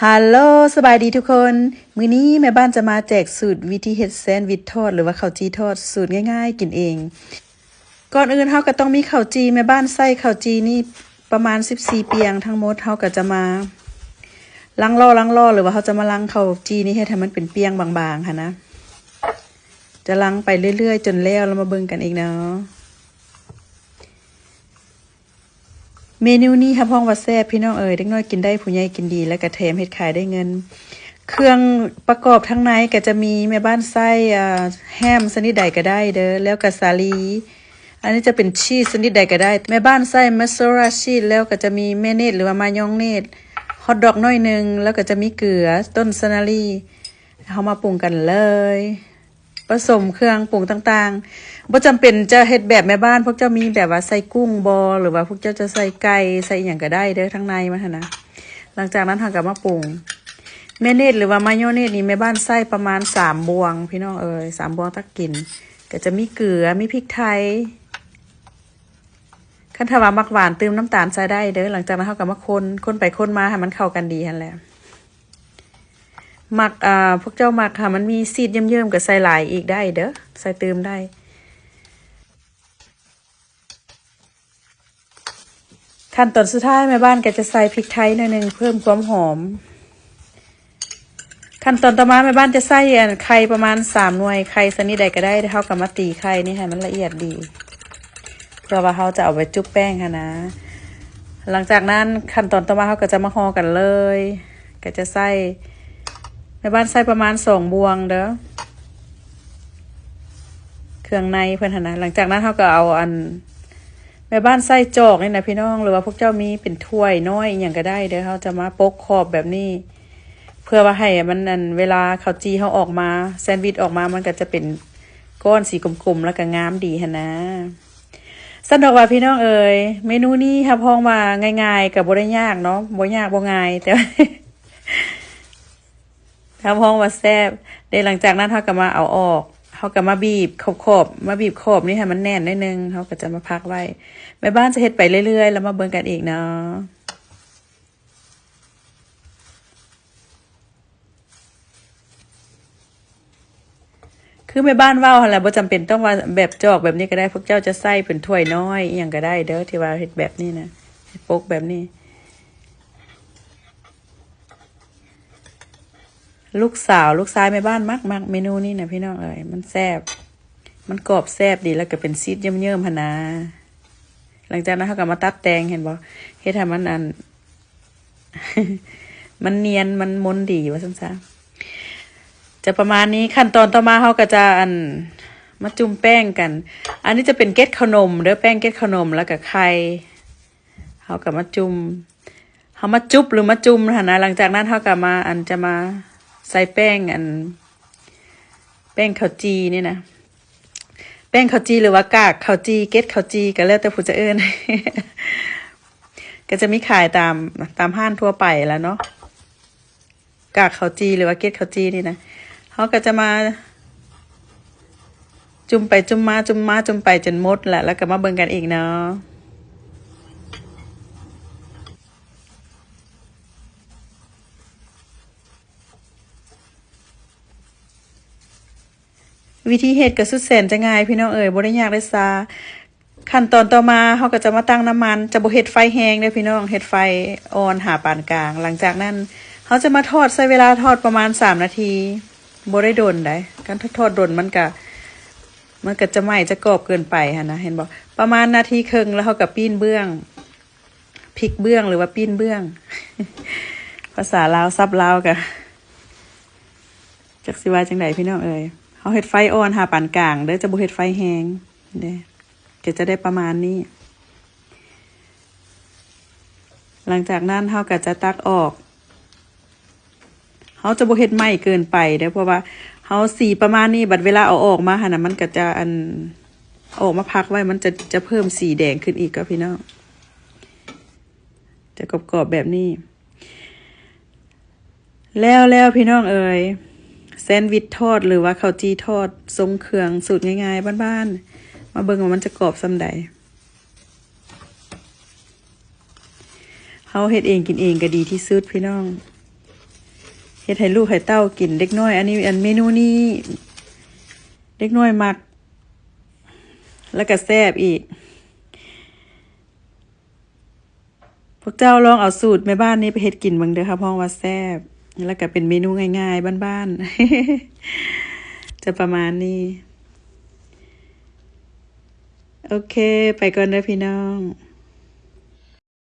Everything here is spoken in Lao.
ຮາໂລ ສະບາຍດີທຸກຄົນ. ມື້ນີ້ແມ່ບ້ານຈະມາແຈກສູດວິທີເຮັດແຊນວິດທອດ ຫຼືວ່າເຂົ້າຈີ່ທອດ ສູດງ່າຍໆກິນເອງ. ກ່ອນອື່ນເຮົາກໍຕ້ອງມີເຂົ້າຈີ່. ແມ່ບ້ານໃຊ້ເຂົ້າຈີ່ນີ້ປະມານສິບສີ່ປຽງທັງໝົດ. ເຮົາກໍຈະມາລັງລໍ້ ລັງລໍ້ ຫຼືວ່າເຮົາຈະມາລັງເຂົ້າຈີ່ນີ້ ເຮັດໃຫ້ມັນເປັນປຽງບາງໆຫັ້ນນະ. ຈະລັງໄປເລື້ອຍໆຈົນແລ້ວ ແລ້ວມາເບິ່ງກັນອີກເນາະ. ເມນູນີ້ຮັບຮອງວ່າແຊບພີ່ນ້ອງເອີຍ, ເດັກນ້ອຍກິນໄດ້ ຜູ້ໃຫຍ່ກິນດີ ແລ້ວກະແຖມເຮັດຂາຍໄດ້ເງິນ. ເຄື່ອງປະກອບທາງໃນກໍຈະມີ ແມ່ບ້ານໃຊ້ ອາ ແຮມຊະນິດໃດກໍໄດ້ເດີ ແລ້ວກະສາລີ. ອັນນີ້ຈະເປັນຊີສຊະນິດໃດກໍໄດ້. ແມ່ບ້ານໃຊ້ມອສຊາເຣລລາຊີສ ແລ້ວກໍຈະມີເມຍເນດ ຫຼືວ່າມາຍອງເນດ, ຮອດດອກໜ້ອຍໜຶ່ງ ແລ້ວກໍຈະມີເກືອ, ຕົ້ນສານາລີ. ເຮົາມາປຸງກັນເລີຍ. ປະສົມເຄື່ອງປຸງຕ່າງໆ. ບໍ່ຈຳເປັນຈະເຮັດແບບແມ່ບ້ານ, ພວກເຈົ້າມີແບບວ່າໃສ່ກຸ້ງບໍ່ ຫຼືວ່າພວກເຈົ້າຈະໃສ່ໄກ່ ໃສ່ອີ່ຫຍັງກໍໄດ້ເດີ ທາງໃນມັນຫັ້ນນະ. ຫຼັງຈາກນັ້ນເຮົາກໍມາປຸງ. ເມຍເນດ ຫຼືວ່າມາຍອງເນດນີ້ ແມ່ບ້ານໃຊ້ປະມານສາມບ່ວງ ພີ່ນ້ອງເອີຍ, ສາມບ່ວງຕັກກິນ. ກໍຈະມີເກືອ, ມີພິກໄທ. ຄັນຖ້າວ່າມັກຫວານ ຕື່ມນ້ຳຕານໃສ່ໄດ້ເດີ. ຫຼັງຈາກນັ້ນເຮົາກໍມາຄົນ, ຄົນໄປຄົນມາໃຫ້ມັນເຂົ້າກັນດີຫັ້ນແຫຼະ. ມັກ ອາ ພວກເຈົ້າມັກໃຫ້ມັນມີຊີສເຍິ້ມໆ ກໍໃສ່ຫຼາຍອີກໄດ້ເດີ, ໃສ່ຕື່ມໄດ້. ຂັ້ນຕອນສຸດທ້າຍ ແມ່ບ້ານກໍຈະໃສ່ພິກໄທໜ້ອຍໜຶ່ງ ເພີ່ມຄວາມຫອມ. ຂັ້ນຕອນຕໍ່ມາ ແມ່ບ້ານຈະໃສ່ ອັນ ໄຂ່ປະມານສາມໜ່ວຍ, ໄຂ່ຊະນິດໃດກໍໄດ້. ເຮົາກໍມາຕີໄຂ່ນີ້ໃຫ້ມັນລະອຽດດີ ເພື່ອວ່າເຮົາຈະເອົາໄປຈຸບແປ້ງຫັ້ນນະ. ຫຼັງຈາກນັ້ນຂັ້ນຕອນຕໍ່ມາເຮົາກໍຈະມາຫໍ່ກັນເລີຍ. ກໍຈະໃສ່ ແມ່ບ້ານໃສ່ປະມານສອງບ່ວງເດີ ເຄື່ອງໃນເພິ່ນຫັ້ນນະ. ຫຼັງຈາກນັ້ນເຮົາກໍເອົາ ອັນ ແມ່ບ້ານໃສ່ຈອກນີ້ນະພີ່ນ້ອງ ຫຼືວ່າພວກເຈົ້າມີເປັນຖ້ວຍນ້ອຍອີ່ຫຍັງກໍໄດ້ເດີ. ເຮົາຈະມາປົກຂອບແບບນີ້ ເພື່ອວ່າໃຫ້ມັນ ອັນ ເວລາເຂົ້າຈີ່ເຮົາອອກມາ ແຊນວິດອອກມາ ມັນກໍຈະເປັນກ້ອນສີກົມໆ ແລ້ວກໍງາມດີຫັ້ນນະ. ຊັ້ນດອກວ່າພີ່ນ້ອງເອີຍ, ເມນູນີ້ຮັບຮອງວ່າງ່າຍໆ ກໍບໍ່ໄດ້ຍາກເນາະ, ບໍ່ຍາກບໍ່ງ່າຍ ແຕ່ ຮັບຮອງວ່າແຊບເດ້. ຫຼັງຈາກນັ້ນເຮົາກໍມາເອົາອອກ, ເຮົາກໍມາບີບຂອບໆ, ມາບີບຂອບນີ້ໃຫ້ມັນແໜ້ນໜ້ອຍໜຶ່ງ, ເຮົາກໍຈະມາພັກໄວ້. ແມ່ບ້ານຈະເຮັດໄປເລື້ອຍໆ ແລ້ວມາເບິ່ງກັນອີກເນາະ. ຄືແມ່ບ້ານເວົ້າຫັ້ນແຫຼະ, ບໍ່ຈຳເປັນຕ້ອງວ່າແບບຈອກແບບນີ້ກໍໄດ້, ພວກເຈົ້າຈະໃສ່ເປັນຖ້ວຍນ້ອຍອີ່ຫຍັງກໍໄດ້ເດີ ທີ່ວ່າເຮັດແບບນີ້ນະ, ເຮັດປົກແບບນີ້. ລູກສາວ ລູກຊາຍແມ່ບ້ານມັກ ມັກເມນູນີ້ນະພີ່ນ້ອງເອີຍ, ມັນແຊບ ມັນກອບແຊບດີ ແລ້ວກໍເປັນຊີສເຍິ້ມໆ ຫັ້ນນະ. ຫຼັງຈາກນັ້ນເຮົາກໍມາຕັດແຕ່ງ ເຫັນບໍ່, ເຮັດໃຫ້ມັນ ອັນ ມັນນຽນ ມັນມົນດີວ່າຊັ້ນຊະ. ຈະປະມານນີ້. ຂັ້ນຕອນຕໍ່ມາເຮົາກໍຈະ ອັນ ມາຈຸ່ມແປ້ງກັນ. ອັນນີ້ຈະເປັນເກັດເຂົ້າໜົມເດີ, ແປ້ງເກັດເຂົ້າໜົມ ແລ້ວກໍໄຂ່. ເຮົາກໍມາຈຸ່ມ ເຮົາມາຈຸບ ຫຼື ມາຈຸ່ມຫັ້ນນະ. ຫຼັງຈາກນັ້ນເຮົາກໍມາ ອັນ ຈະມາໃສ່ແປ້ງ ອັນ ແປ້ງເຂົ້າຈີ່ນີ້ນະ, ແປ້ງເຂົ້າຈີ່ ຫຼືວ່າກາກເຂົ້າຈີ່ ເກັດເຂົ້າຈີ່ ກໍແລ້ວແຕ່ຜູ້ຈະເອີ້ນ. ກໍຈະມີຂາຍຕາມ ຕາມຮ້ານທົ່ວໄປແຫຼະເນາະ, ກາກເຂົ້າຈີ່ ຫຼືວ່າເກັດເຂົ້າຈີ່ນີ້ນະ. ເຮົາກໍຈະມາຈຸ່ມໄປຈຸ່ມມາ ຈຸ່ມມາຈຸ່ມໄປຈົນໝົດແຫຼະ, ແລ້ວກໍມາເບິ່ງກັນອີກເນາະ. ວິທີເຮັດກໍສຸດແສນຈະງ່າຍພີ່ນ້ອງເອີຍ, ບໍ່ໄດ້ຍາກໄດ້ຊາ. ຂັ້ນຕອນຕໍ່ມາເຮົາກໍຈະມາຕັ້ງນ້ຳມັນ, ຈະບໍ່ເຮັດໄຟແຮງເດີພີ່ນ້ອງ, ເຮັດໄຟອ່ອນຫາປານກາງ. ຫຼັງຈາກນັ້ນເຮົາຈະມາທອດ, ໃຊ້ເວລາທອດປະມານສາມນາທີ, ບໍ່ໄດ້ດົນໃດ. ຄັນທອດດົນມັນກະ ມັນກະຈະໄໝ້ ຈະກອບເກີນໄປຫັ້ນນະ, ເຫັນບໍ່? ປະມານນາທີເຄິ່ງ ແລ້ວເຮົາກະປີ້ນເບື້ອງ. ພິກເບື້ອງ ຫຼືວ່າປີ້ນເບື້ອງ ພາສາລາວ ສັບລາວກະ ຈັກຊິວ່າຈັ່ງໃດພີ່ນ້ອງເອີຍ. ເຮົາເຮັດໄຟອ່ອນຫາປານກາງເດີ, ຈະບໍ່ເຮັດໄຟແຮງເດ້, ກໍຈະໄດ້ປະມານນີ້. ຫຼັງຈາກນັ້ນເຮົາກໍຈະຕັກອອກ. ເຮົາຈະບໍ່ເຮັດໄໝ້ເກີນໄປເດີ້ ເພາະວ່າເຮົາສີປະມານນີ້ ບັດເວລາເອົາອອກມາຫັ້ນນະ ມັນກໍຈະ ອັນ ເອົາອອກມາພັກໄວ້ ມັນຈະ ຈະເພີ່ມສີແດງຂຶ້ນອີກເດີ້ພີ່ນ້ອງ, ຈະກອບໆແບບນີ້. ແລ້ວໆ ພີ່ນ້ອງເອີຍ, ແຊນວິດທອດ ຫຼືວ່າເຂົ້າຈີ່ທອດຊົງເຄື່ອງ ສູດງ່າຍໆ ບ້ານໆ. ມາເບິ່ງວ່າມັນຈະກອບສ່ຳໃດ. ເຮົາເຮັດເອງກິນເອງກໍດີທີ່ສຸດພີ່ນ້ອງ. ເຮັດໃຫ້ລູກໃຫ້ເຕົ້າກິນ. ເດັກນ້ອຍ ອັນນີ້ ອັນເມນູນີ້ເດັກນ້ອຍມັກ ແລ້ວກໍແຊບອີກ. ພວກເຈົ້າລອງເອົາສູດແມ່ບ້ານນີ້ໄປເຮັດກິນເບິ່ງເດີ ຮັບຮອງວ່າແຊບ ແລ້ວກໍເປັນເມນູງ່າຍໆ ບ້ານໆ ຈະປະມານນີ້. ໂອເຄ ໄປກ່ອນເດີພີ່ນ້ອງ.